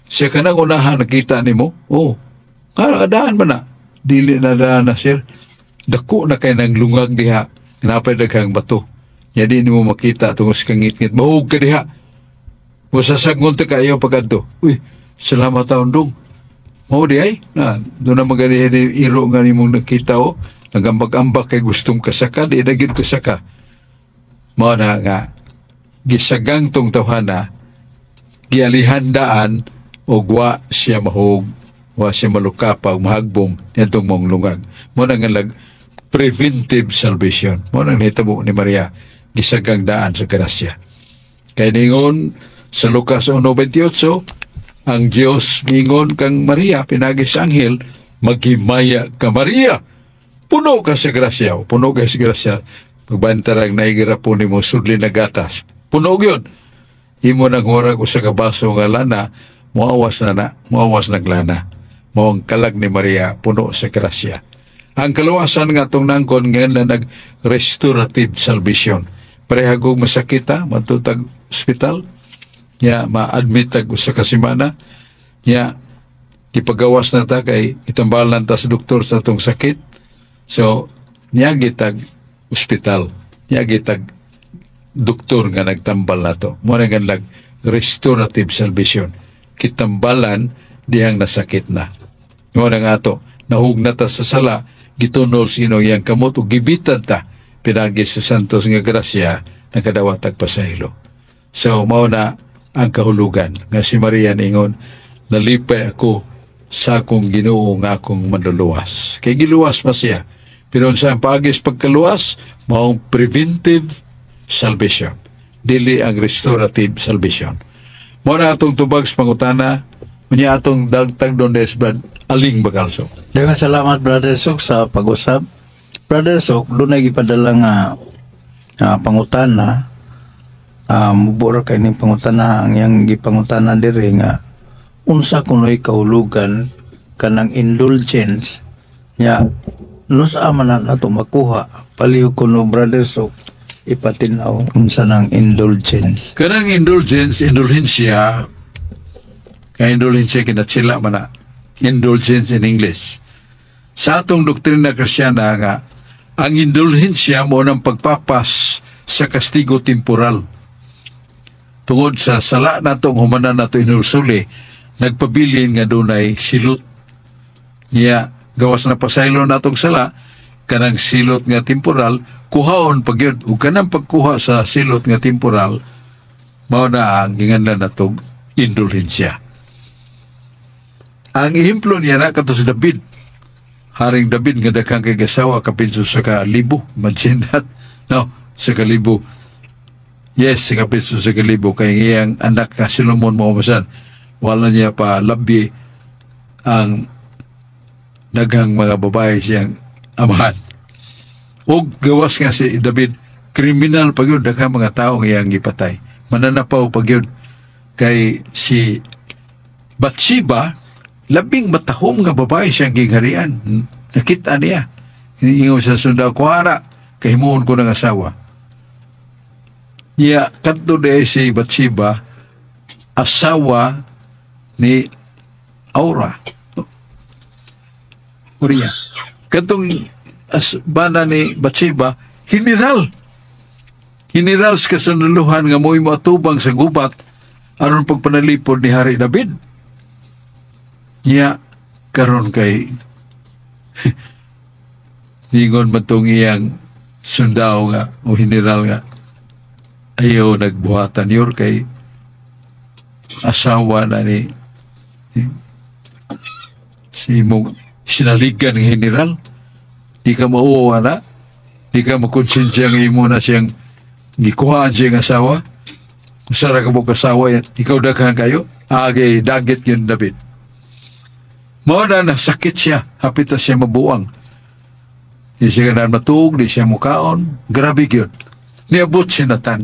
Siya ka nang unahan nakita nimo? Oo. Oh, daan man na. Dili na daan na, sir. Dako na kay nang lungag diha. Napay daghang bato. Ya di nimo makita tungod sa kangitngit. Mahug ka diha. Musasagon ta kayo pagkadto. Uy, salamat taon dong. Mao di ay. Na, doon na magani iro nga nimong nakita o. Nagambag-ambak kay gustong kasaka, di na gyud kasaka. Mao na nga, gisagang tong tawhana, gialihan daan, o wa siya mahug, wa siya malukapa o mahagbong niadtong mong lungag. Mao na nga lag preventive salvation. Mao na nahitabo ni Maria, gisagang daan sa grasya. Kay ningon sa Lucas 1:28, ang Diyos ningon kang Maria, pinagi sa anghel, "Maghimaya ka, Maria. Puno ka sa grasya." Puno ka sa grasya. Pagbantarag naigira po nimo sudli na gatas. Puno yun. Imo nang hurag usa ka baso nga lana, muawas na na, muawas na lana. Mao ang kalag ni Maria, puno sa grasya. Ang kaluwasan nga atong nangkon ngayon na nag-restorative salvation. Parehagong masakita, matutag ospital, nya ma-admit tag usa ka semana, nya ipagawas na ta kay itambalan ta sa doktor sa atong sakit. So, niagi tag ospital, niagi tag doktor nga nagtambal nato. Mo na nga lag restorative salvation. Kitambalan dihang nasakit na. Mo na nga ato, nahug na ta sa sala, gitunol sa Ginoo iyang kamot ug gibitan ta pinagi sa santos nga grasya, nakadawat tag pasaylo. So mao na ang kahulugan nga si Maria ningon, "Nalipay ako sa akong Ginoo nga akong manluluwas." Kay giluwas pa siya. Pero sa paagis pagkaluwas, maong preventive salvation. Dili ang restorative salvation. Mao na atong tubag sa pangutana, unya atong dagtag doon des Brad Aling Bagalso. Daghang salamat, Brother Sok, sa pag-usab. Brother Sok, dunay gipadala nga pangutana. Mubura kay ning pangutana. Ang iyang gipangutana diri nga unsa kuno'y kahulugan kanang indulgence nya no sa man na nato makuha. Palihog kuno, Brother Sok, ipatin-aw unsa nang indulgence. Kanang indulgence, indulhensya, kay indulhensya kinatsila man na, indulgence in English. Sa atong doktrina Kristiyana nga, ang indulhensya mo ng pagpapas sa kastigo temporal. Tungod sa sala natong humanan nato inulsuli, nagpabilin nga dunay silot. Niya, gawas na pasaylo natong sala, kanang silot nga temporal, kuhaon pagyud. Ug kanang pagkuha sa silot nga temporal, mao na ang ginganlan natog indulhensya. Ang ehemplo niya na kato si David. Haring David nga daghang kay asawa, kapin sa kalibo. Imagine that. No, sa kalibo. Yes, sa kapin sa kalibo. Kay iyang anak ka Solomon mo masan. Wala niya pa labi ang daghang mga babae siyang amahan. Og gawas nga si David, kriminal pa yun, daghang mga tao nga iyang gipatay. Mananapaw pa yun. Kay si Bathsheba, labing matahom nga babae siyang gingharian. Nakita niya. Iniingon sa sundao, "Kuha kahimuon ko ng asawa." Niya, kadto de si Bathsheba, asawa ni Aura. Uriah. Katong as bana ni Bathsheba, general. General sa kasundaluhan nga mo'y moatubang sa gubat aron pagpanalipod ni Hari David. Niya, karon kay ningon man tong iyang sundao nga o general nga, "Ayaw nagbuhatan yor kay asawa na ni si imong sinaligan ng general. Di ka mauwa na, di ka makonsensya nga imo na siyang Gikuhaan siya ng asawa. Usa ra ka buok asawa yan. Ikaw daghan kayo. Agay dagit yun David. Mao na nasakit siya. Hapit na siya mabuang. Di siya ganahan matuog, di siya mukaon. Grabe gyud. Niabot si Nathan.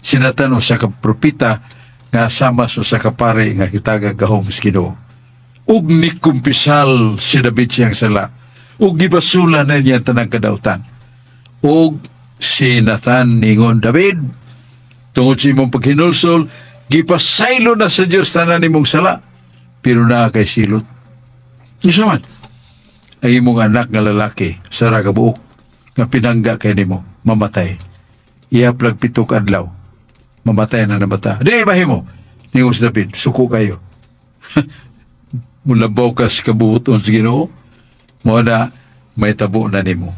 Si Nathan usa ka propeta nga sama sa usa ka pare nga gitagag gahom sa Ginoo. Ug nikumpisal si David siyang sala. Ug gibasula na niya ang tanang kadautan. Ug si Nathan ningon, "David, tungod sa imong paghinulsol, gipasaylo na sa Dios tanan nimong sala, pero naa kay silot." Unsa man? Ang imong anak nga lalaki, usa ra ka buok, nga pinangga kay nimo, mamatay. Ihap lang 7 ka adlaw. Mamatay na na bata. Di mahimo. Ningon si David, "Suko kayo. Mulabaw ka sa kabubuton sa Ginoo, mao na may tabo na nimo."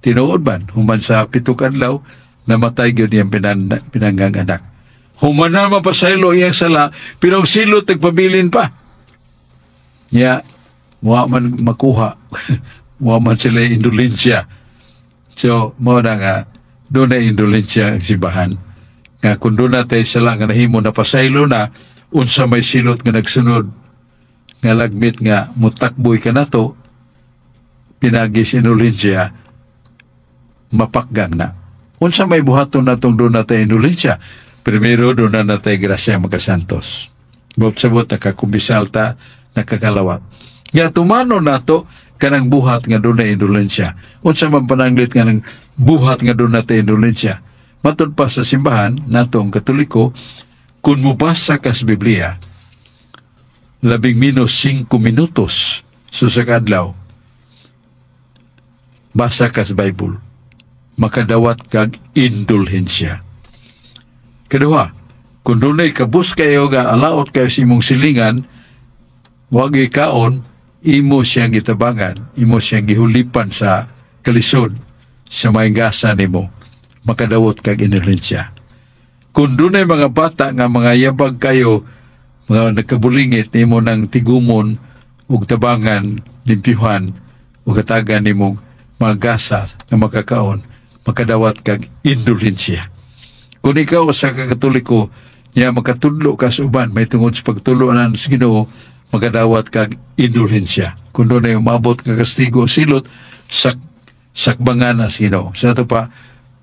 Tinuod man, human sa 7 ka adlaw, namatay gyud iyang pinanggang anak. Human na mapasaylo iyang sala, pero ang silot nagpabilin pa. Ya, wa man makuha. Wa man sila indulensya. So, mao na nga, doon na indulensya ang simbahan. Nga kung doon na tayo sala nga nahimo na pasaylo na, unsa may silot nga nagsunod, nga lagmit nga mutakboy ka na to, pinagi sa indulensya, mapakgang na. Unsa may buhaton natong doon na tayo indulensya? Primero, doon na natay grasya makasantos. Sabot-sabot, nakakumbisal ta, nakakalawat. Nga tumano nato kanang buhat nga doon na indulensya. Unsa man pananglit nga ng buhat nga doon na indulensya? Matud pa sa simbahan nato ang Katoliko, kung mubasa ka sa Biblia, labing minus 5 minutos sa adlaw, basa ka sa Bible, makadawat kag indulhensya. Kaduha, kung dunay kabus kayo nga alaot kayo sa imong silingan, wag ikaon, imo siyang gitabangan, imo siyang gihulipan sa kalisod, sa maingasa nimo, makadawat kag indulhensya. Kung dunay mga bata nga mga yabag kayo, mga nagkabulingit, nimo ng tigumon, ug tabangan, limpyuhan, ug hatagan nimo mga gasa nga makakaon, makadawat kag indulhensya. Kung ikaw sa Katoliko, niya makatudlo ka sa uban, may tungod sa pagtulo sa Ginoo, makadawat kag indulhensya. Kung doon ay umabot ka kastigo silot, sakbangan na sa Ginoo. Sa ato pa,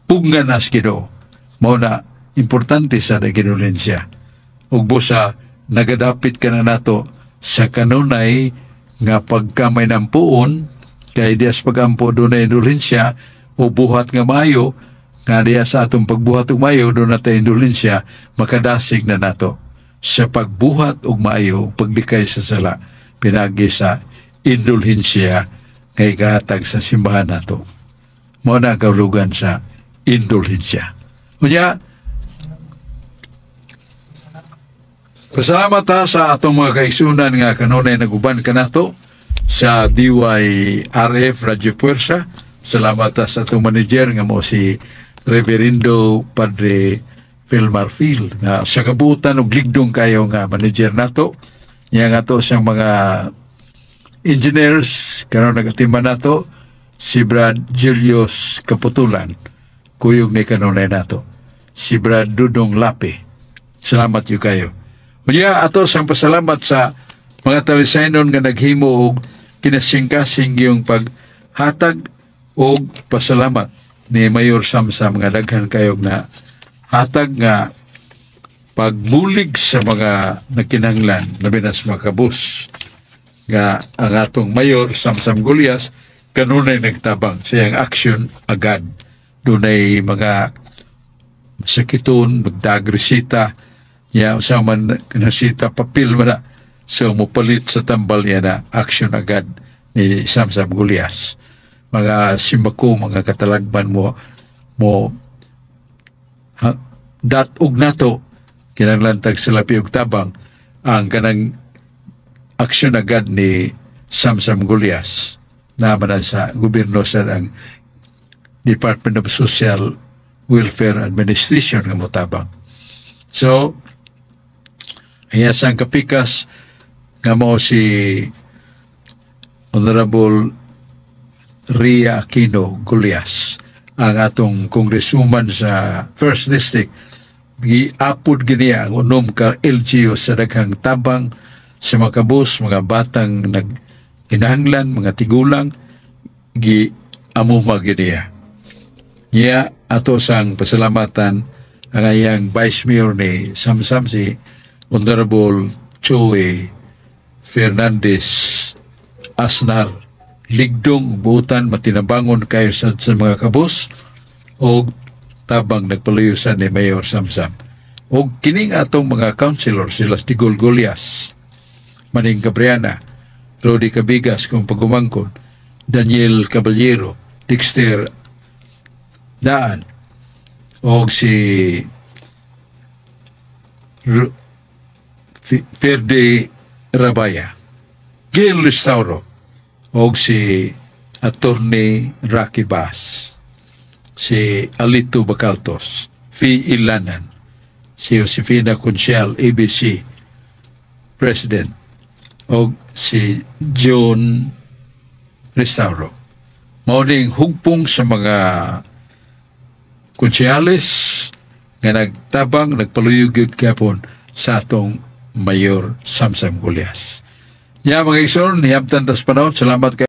pugnan na sa Ginoo. Mao na, importante sa indulhensya. Ug busa, nagadapit ka na nato sa kanunay nga pagkamay ng puon, kay diya sa pagampo doon na indulhensya, o buhat nga maayo, nga diya sa atong pagbuhat og maayo, doon na tayo indulhensya, makadasig na nato sa pagbuhat og maayo, paglikay sa sala, pinagi sa indulhensya nga ikahatag sa simbahan nato. Mao na ang kahulugan sa indulhensya. Unya, pasalamat ta sa atong mga kaigsunan nga kanunay naguban kanato sa DYRF Radio Puwersa. Salamat ta sa atong manager nga mo si Reverendo Padre Phil Marfil nga sa kabuutan og ligdong kayo nga manager nato. Niya nga to siyang mga engineers karon nagatimba nato si Brad Julius Kaputulan, kuyog ni kanunay nato si Brad Dudong Lapi. Salamat yu kayo. Unya ato sang pasalamat sa mga talisaynon nga naghimo og kinasingkasing yung paghatag og pasalamat ni Mayor Samsam nga daghan kayo na hatag nga pagbulig sa mga nagkinahanglan, labi na sa mga kabus, nga ang atong Mayor Samsam Gullas kanunay nagtabang sa iyang action agad. Dunay mga sakiton, magdagresita, ya usa man nasita papel man na. So mopalit sa tambal niya na action agad ni Samsam Gullas. Mga simbako, mga katalagman mo mo ha, dat-og nato kinahanglan tag salapi og tabang ang kanang aksyon agad ni Samsam Gullas naman na sa gobyerno sa ang Department of Social Welfare Administration nga motabang. So, ayan sang kapikas nga mao si Honorable Ria Aquino Gullas. Ang atong congresswoman sa First District, giapod gini ang 6 ka LGU sa daghang tabang sa mga kabus, mga batang nag kinahanglan, mga tigulang, gi amuma giniya. Niya ato sang pasalamatan ang ayang Vice Mayor ni Samsam, si Honorable Choe Fernandez Asnar. Ligdong buutan, matinabangon kayo sa mga kabus o tabang nagpaluyusan ni Mayor Samsam. O kining atong mga councilor, sila Tigol Golias, Maning Gabriana, Rodi Cabigas kung pagumangkon, Daniel Caballero, Dexter Daan, o si Ferde Rabaya, Gil Restauro, o si Attorney Rocky Bass, si Alito Bacaltos, Fi Ilanan, si Josefina Conchel, ABC President, o si John Restauro. Mao ning hugpong sa mga konsyales nga nagtabang, nagpaluyog gyud gihapon sa atong Mayor Samsam Gullas. Ya, mga igsoon, hiabtan tas panahon. Salamat kay